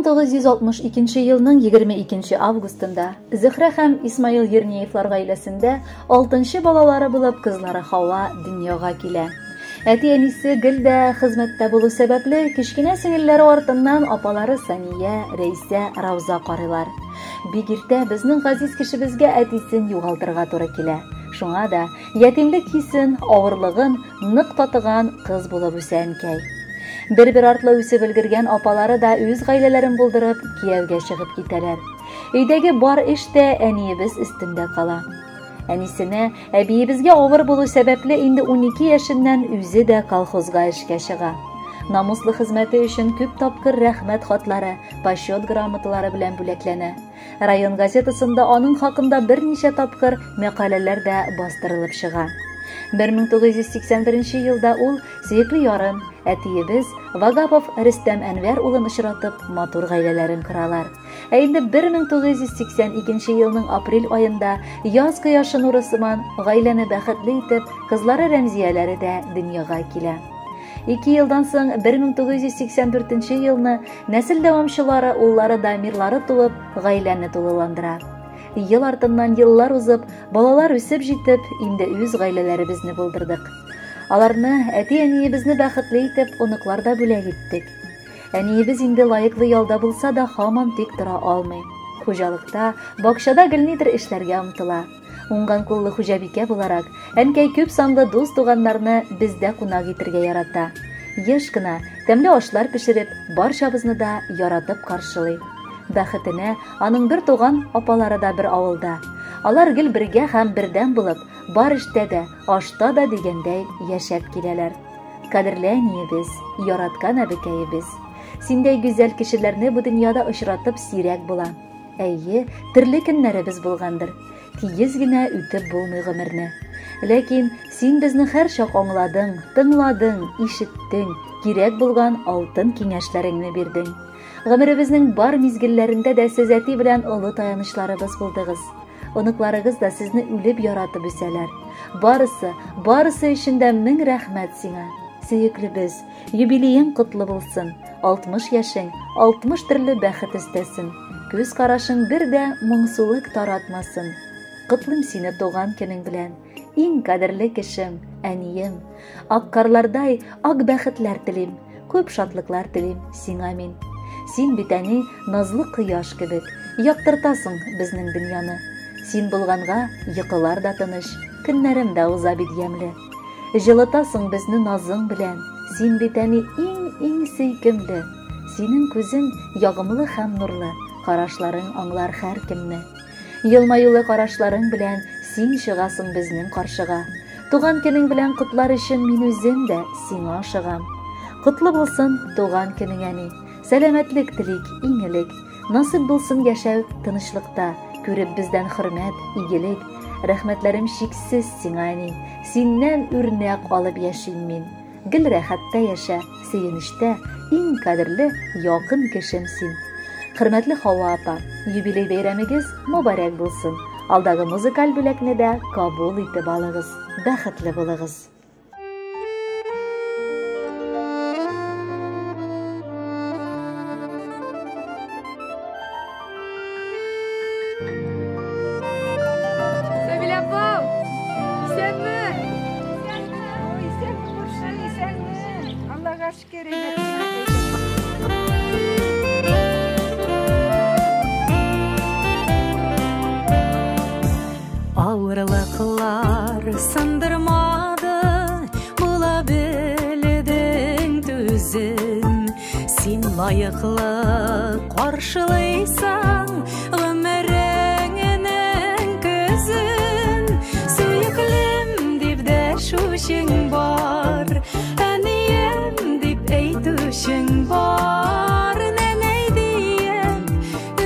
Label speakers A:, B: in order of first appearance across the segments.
A: 1962 елның 22 августында Зөһрә һәм Исмаил Ернеевлар гаиләсендә алтынчы балалары булып кызлары Хава дөньяга килә. Әти-әнисе гел дә хезмәттә булу сәбәпле, кечкенә сеңелләре артыннан апалары Сания, Рәйсә, Рауза карыйлар. Бик иртә безнең газиз кешебезгә әтисен югалтырга туры килә. Шуңа да ятимлек хисен, авырлыгын нык татыган кыз булып үсә әнкәй. Бер-бер артлы үсеп өлгергән апалары да үз гаиләләрен булдырып, кияүгә чыгып китәләр. Өйдәге бар эш тә әниебез өстендә кала. Әнисенә, әбиебезгә авыр булу сәбәпле инде 12 яшеннән үзе дә колхозга эшкә чыга. Намуслы хезмәте өчен күп тапкыр рәхмәт хатлары, почет грамоталары белән бүләкләнә. Район газетасында аның хакында берничә тапкыр мәкаләләр дә бастырылып чыга. 1981 елда ул сөекле ярын, әтиебез Вагапов Рөстәм Әнвәр улын очратып, матур гаиләләрен коралар. Ә инде 1982 елның апрель аенда яз кояшы нуры сыман гаиләне бәхетле итеп, кызлары Рәмзияләре дә дөньяга килә. Ике елдан соң 1984 елны нәсел дәвамчылары уллары Дамирлары туып, гаиләне тулыландыра. Ел артыннан еллар узып, балалар үсеп җитеп, инде үз гаиләләребезне булдырдык. Аларны, әти-әниебезне бәхетле итеп, оныклар да бүләк иттек. Әниебез инде лаеклы ялда булса да, һаман тик тора алмый. Хуҗалыкта, бакчада гел нидер эшләргә омтыла. Уңган куллы хуҗабикә буларак, әнкәй күп санлы дус-туганнарны бездә кунак итергә ярата. Еш кына тәмле ашлар пешереп, барчабызны да яратып каршылый. Бәхетенә, аның бер туган апалары да бер авылда. Алар гел бергә һәм бердәм булып, бар эштә дә, ашта да дигәндәй яшәп киләләр. Кадерле әниебез, яраткан әбекәебез. Синдәй гүзәл кешеләрне бу дөньяда очратып сирәк була. Әйе, төрле көннәребез булгандыр. Тиез генә үтеп булмый гомерне. Ләкин син безне һәрчак аңладың, тыңладың, ишеттең, кирәк булган алтын киңәшләреңне бирдең. Гомеребезнең бар мизгелләрендә дә сез әти белән олы таянычларыбыз булдыгыз. Оныкларыгыз да сезне үлеп яратып үсәләр. Барысы, барысы өчен дә мең рәхмәт сиңа. Сөеклебез, юбилеең котлы булсын. 60 яшең, 60 төрле бәхет өстәсен. Күз карашың бер дә моңсулык таратмасын. Котлыйм сине туган көнең белән. Иң кадерле кешем, әнием. Ак карлардай ак бәхетләр телим. Күп шатлыклар телим сиңа мин. Син бит әни назлы кояш кебек, яктыртасың безнең дөньяны. Син булганга йокылар да тыныч, көннәрем дә уза бит ямьле. Җылытасың безне назың белән, син бит әни иң-иң сөйкемле. Синең күзең ягымлы һәм нурлы, карашларың аңлар һәркемне. Елмаюлы карашларың белән син чыгасың безнең каршыга. Туган көнең белән котлар өчен мин үзем дә сиңа ашыгам. Котлы булсын туган көнең, әни. Сәламәтлек телик иң элек. Насыйп булсын яшәү тынычлыкта, күреп бездән хөрмәт, игелек. Рәхмәтләрем чиксез сиңа, әни. Синнән үрнәк алып яшим мин. Гел рәхәттә яшә, сөенечтә, иң кадерле, якын кешем син. Хөрмәтле Хава апа, юбилей бәйрәмегез мөбарәк булсын. Алдагы музыкаль бүләкне дә кабул итеп алыгыз. Бәхетле булыгыз.
B: Сәбилә апам, исәнме? Исәнме? Ой, исәнме, күрше, исәнме? Аллага шөкер, әйбәт кенә.
C: Авырлыклар сындырмады, була белдең түзем. Син лаеклы каршылыйсың гомереңнең көзен. Сөеклем дип дәшүчең бар, әнием дип әйтүчең бар. Нәнәй диеп,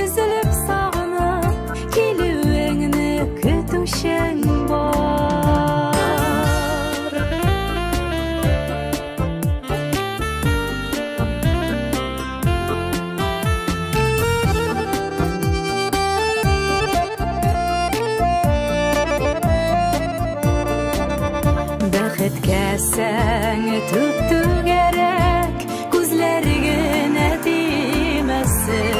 C: өзелеп сагынып, килүеңне көтүчең бар. Бәхеткә сәң түп-түгәрәк, күзләр генә тимәсен.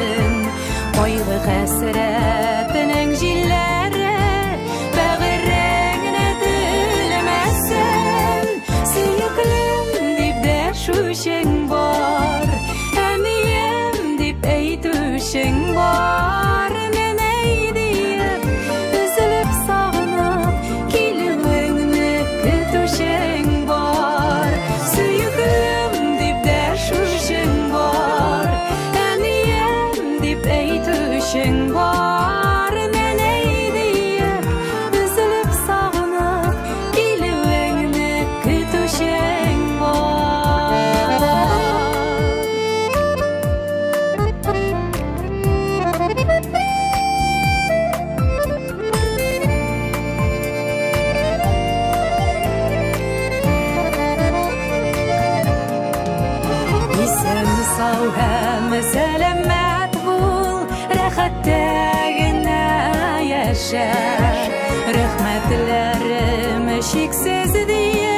C: Сау һәм сәламәт бул, рәхәттә генә яшә. Рәхмәтләрем чиксез диеп.